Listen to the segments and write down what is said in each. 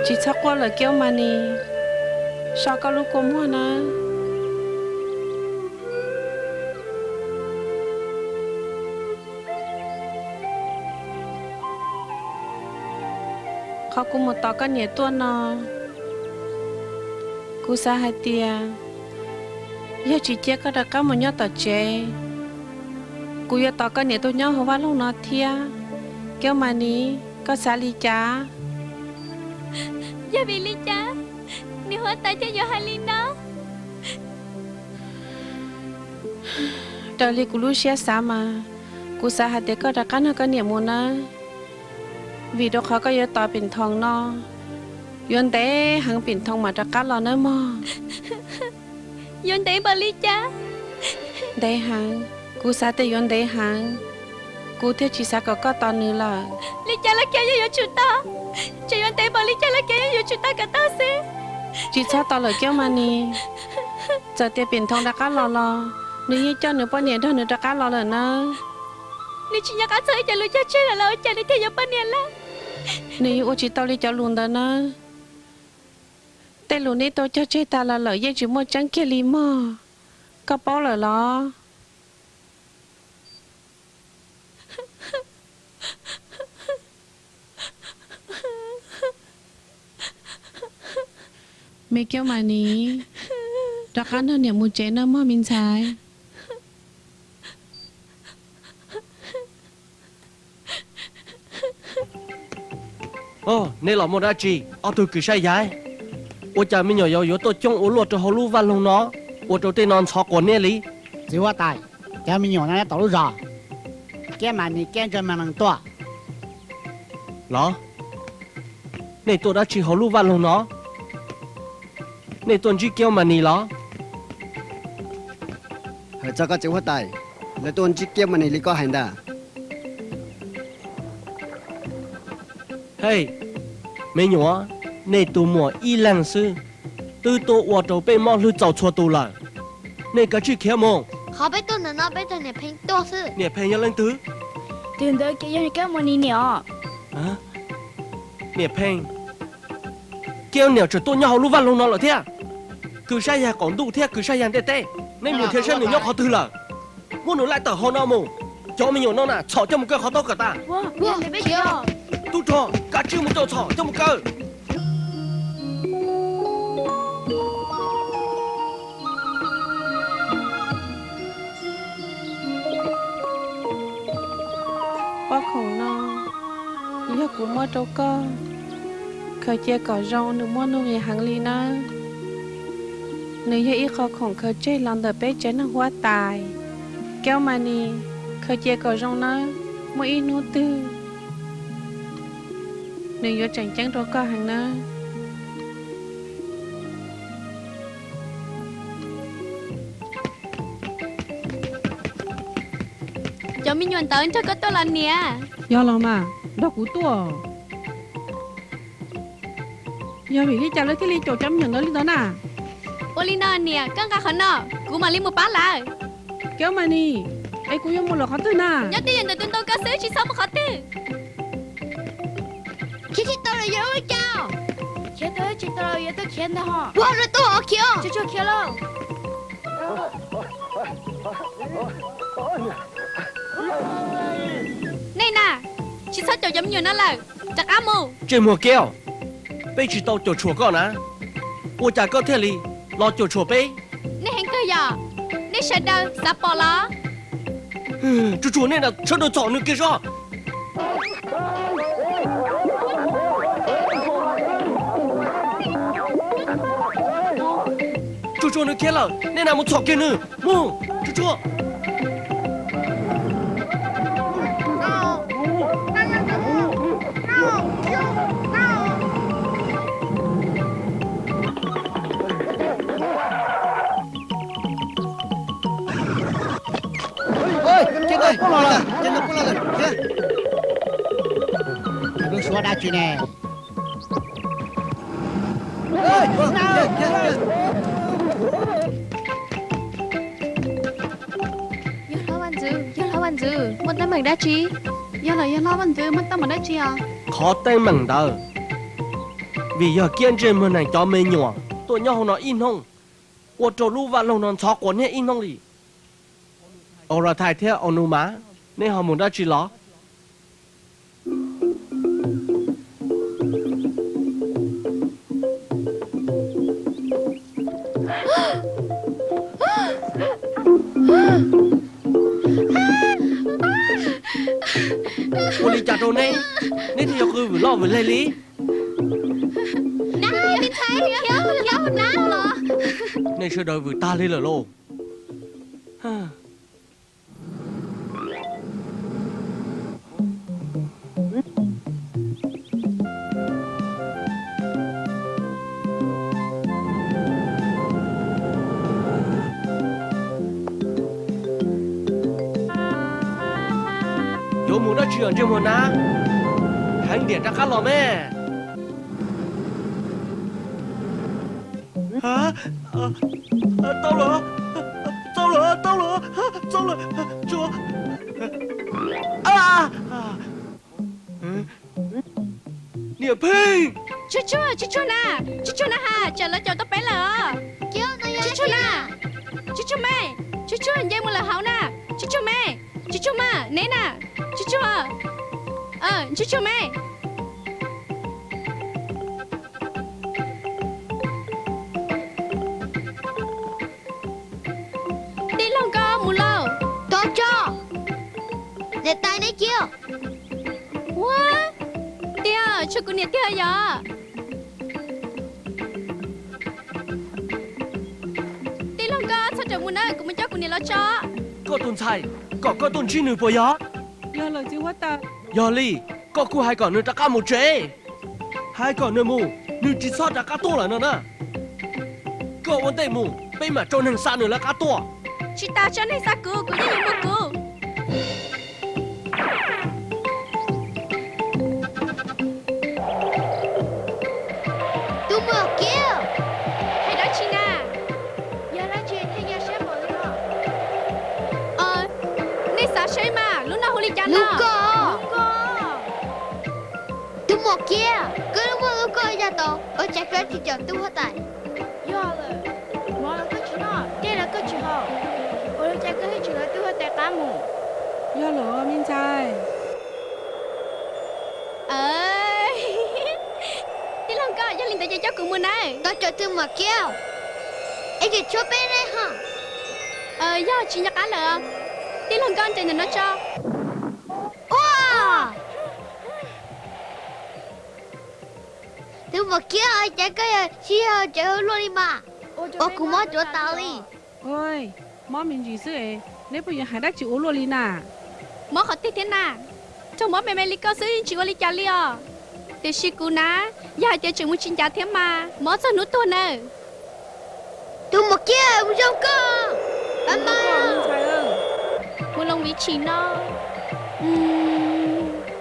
Tsis txhob quaj lawm Kiaub Mas Nis, so koj lub kua muag nawb. Qhov kuv mus tos koj niam tuaj no, kuv xav hais tias yog tsis cia koj rov qab mus nyob tom tsev, kuv yuav tos koj niam tuaj nyob hauv vaj loog no thiab. Kiaub Mas Nis, koj xav li cas? Yog vim li cas niam huab tais thiaj yuav hais li no? Raws li kuv lub siab xav mas, kuv xav hais tias koj rov qab nrog koj niam mus nawb, vim rau qhov koj yuav tos Pim Thoom no yuav ntev heev Pim Thoom mam rov qab los nawb mog. Yuav ntev npaum li cas? Ntev heev, kuv xav tias yuav ntev heev, kuv thiaj tsis xav kom koj tos nws lawm. Li cas los kiag yeej yuav tsum tos, tseem yuav ntev npaum li cas los kiag yeej yuav tsum tos kom tag xwb. Tsis txhob tos lawm Kiaub Mas Nis, txawm tias Pim Thoom rov qab los los nws yeej coj nws poj niam nrog nws rov qab los lawm nawb. Nws tsis nco qab txog ib co lus cog tseg lawm los ua cas nws thiaj yuav poj niam lawm? Nws yuav ua tsis tau li cov lus ntawd nawb. Tej lus neb tau cog tseg tas los lawm yeej tsis muaj tseeb kiag li mog, koj paub lawm los? Me Kiaub Mas Nis, rov qab nrog niam mus tsev nawb mog me ntxhais. Neb los muaj dab tsi ob tug kws saib yaig? Ua cas me nyuam yaus yuav tuaj coob ua luaj rau hauv lub vaj loog no, ua rau tej no ntxhov quas niab li? Txiv huab tais, cov me nyuam no nyob tom lub zos, Kiaub Mas Nis, Kiaub Ntsa Mas Nees tuaj. Los, nej tuaj dab tsi hauv lub vaj loog no? Nej tuaj ntsib Kiaub Mas Nis los? Hais txog koj txiv huab tais, lawv tuaj ntsib Kiaub Mas Nis li koj hais ntag. Hej, me nyuam, nej tus muam ib leeg xwb twb tuaj ua rau peb mob hlwb txaus txhua tus lawm. Nej kav tsij khiav mus. Qhov peb tuaj ntawm no peb tos niam Pheej tuaj xwb. Niam Pheej yog leej twg? Tus ntawd ces yog Kiaub Mas Nis niam os. Niam Pheej, Kiaub niam tseem tuaj nyob hauv lub vaj loog no lawm thiab. Kws saib yaig qaum ntuj thiab kws saib yaig ntiaj teb, nej mus nrhiav saib nws nyob qhov twg lawm. Muab nws laij tawm hauv no mus. Cov me nyuam no na txhom coj mus kaw qhov taub kom tas. Tub rog, kav tsij mus caum txhom coj mus kaw. Pob khoom no yog kuv muab rau koj, khaws cia kom zoo, nws muaj nuj nqis heev li nawb. Nws yog ib qho khoom khaws tseg los ntawm peb tsev neeg huab tais. Kiaub Mas Nis, khaws cia kom zoo nawb, muaj ib hnub twg nws yuav tseem ceeb rau koj heev nawb. Cov me nyuam ntawd nrog koj tuaj los niam? Yog los mas, nrog kuv tuaj. Yog vim li cas lawv thiaj li caum cov me nyuam ntawd li ntawd na? Ua li no niam, koj nqa qhov no, kuv mam li mus pab lawv. Kiaub Mas Nis, es kuv yuav mus lawm qhov twg na? Nyob twj ywm ntawm tus ntoo ko xwb, tsis txhob mus qhov twg. Khiav tsis tau lawm yuav ua li cas? Khiav tau tsis tau lawm yuav tuaj khiav ntag ho. Puag rau tuaj khiav. Tsuag tsuag khiav lauj. Nej na, tsis txhob caum cov me nyuam no lawm, rov qab mus. Ntsej muag kiaub, peb tsis tau cuam tshuam koj na, ua cas koj thiaj li los cuam tshuam peb? Nej heev kawg yom, nej sawv daws xav pom los? Tsuag tsuag nej sawv daws txhom nws kiag zog. Tsuag tsuag nws khiav lawm, nej na mus txhom kiag nws, mus, tsuag tsuag. Lub suab dab tsi ne? Yog hlob vaj ntxwv, yog hlob vaj ntxwv, muaj teeb meem dab tsi? Yog los yog hlob vaj ntxwv, muaj teeb meem dab tsi os? Qhov teeb meem ntawd Vim yog Kiab ntsej muag nees cov me nyuam tuaj nyob hauv no ib hnub, ua rau lub vaj loog no ntxhov quas niag ib hnub li. Aurathais thiab Aunumas, neb ho mus dab tsi los? Ua li cas rau neb, neb thiaj yog qw vwm loj vwm leg li? Nej sawv daws vwm tag li lawm lauj. Yuav mus dab tsi os ntsej muag nab? Heev tiam rov qab los me. Tau lawm, tau lawm, tau lawm, tau lawm, tsuas niam pheej. Tsuag tsuag, tsuag tsuag na, tsuag tsuag na ha, tsam lawv caum tau peb lawm os. Tsuag tsuag na, tsuag tsuag me, tsuag tsuag nce mus lawm hauv na, tsuag tsuag me, tsuag tsuag mas neb na, tsuag tsuag, tsuag tsuag me. Tij laug Nkauj mus lauj. Tov tso, niam tais neb cia. Ua, tiag, tshuav kuv niam tiag yom. Tij laug Nkauj, txhob rawm mus na, kuv mus coj kuv niam los tso. Koj tus ntxhais, kom koj tuaj ntsib nws puas yog? Yog lawm txiv huab tais. Yog li, koj kuj hais kom nws rov qab mus tsev. Hais kom nws mus, nws tsis txhob rov qab tuaj lawm no na. Koj ua ntej mus, peb mam tso neeg xa nws lawv qab tuaj. Tsis tas tso neeg xa kuv, kuv yeej yuav mus kuv. Tus muam Kiab, hais dab tsi na? Yog dab tsi thiaj nyuaj siab npaum li no? Nej xav saib mas, lub no hu li cas no? Lub ko. Tus muam Kiab, koj lub muaj lub ko yog tau ua cas koj tsis caum tub huab tais? Yog lawm, mov los koj tsis noj, dej los koj tsis haus, ua li cas koj thiaj tsis lawv tub huab tais qab mus? Yog lawm me ntxhais. Tij laug Nkauj, yog li ntawd ces coj kuv mus nawb. Tos caum tus muam Kiab, es tseem tshuav peb neb ho. Yog tsis nco qab lawm, tij laug Nkauj nres ntawm no tso. Ua, tus muam Kiab, cas koj yog sib yog tseem ua luaj li mas, ua kuv mob cuav tas li. Mob me ntsis xwb es neb puas yuav hais dab tsi ua luaj li na? Mob qhov twg thiab na? Raug mob me me li koj xwb yeej tsis ua li cas li os. Tiam sis kuv na, yog hais tias tseem mus tsis ncav thiab mas mob txog hnub tuag nawb. Tus muam Kiab, mus zoo koj. Mus Loos Viv Tshis no.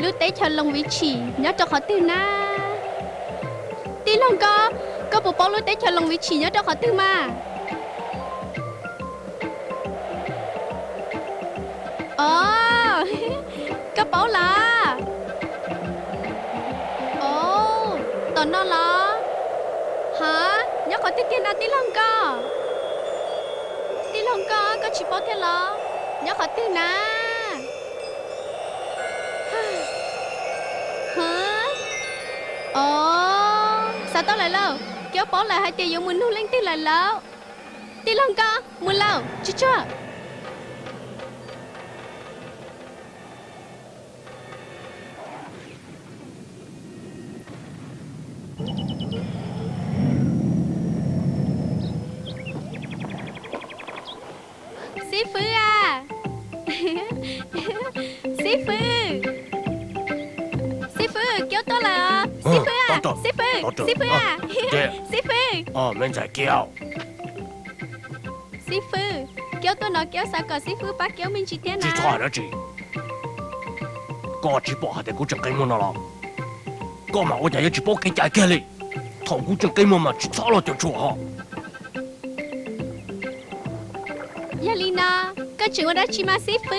Lub teb chaws Loos Viv Tshis nyob rau qhov twg na? Tij laug Nkauj, koj puas paub lub teb chaws Loos Viv Tshis nyob rau qhov twg mas? Os, koj paub lawm. Os, tom no los? Ha, nyob qhov twg tiag na tij laug Nkauj? Tij laug Nkauj, koj tsis paub thiab los? Nyob qhov twg na? Ha, os, xav tau lawm lauj, Kiab paub lawm hais tias yuav mus nug leej twg lawm lauj. Tij laug Nkauj, mus lauj, tsuag tsuag. Xib fwb a, xib fwb, xib fwb, Kiab tuaj lawm os. Xib fwb a, xib fwb, xib fwb a, xib fwb. Me ntxhais Kiab, xib fwb, Kiab tuaj no Kiab xav kom xib fwb pab Kiab me ntsis thiab na. Tsis txhob hais dab tsi. Koj tsis pom hais tias kuv tseem qi muag no los? Koj mas ua cas yuav tsis paub kev cai kiag li. Thaum kuv tseem qi muag mas tsis txhob los cuam tshuam ho. Yog li no, koj tseem ua dab tsi mas xib fwb?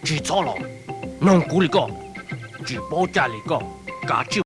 Tsis txhob los noog kuv li koj, tsis paub cai li koj, kav tsij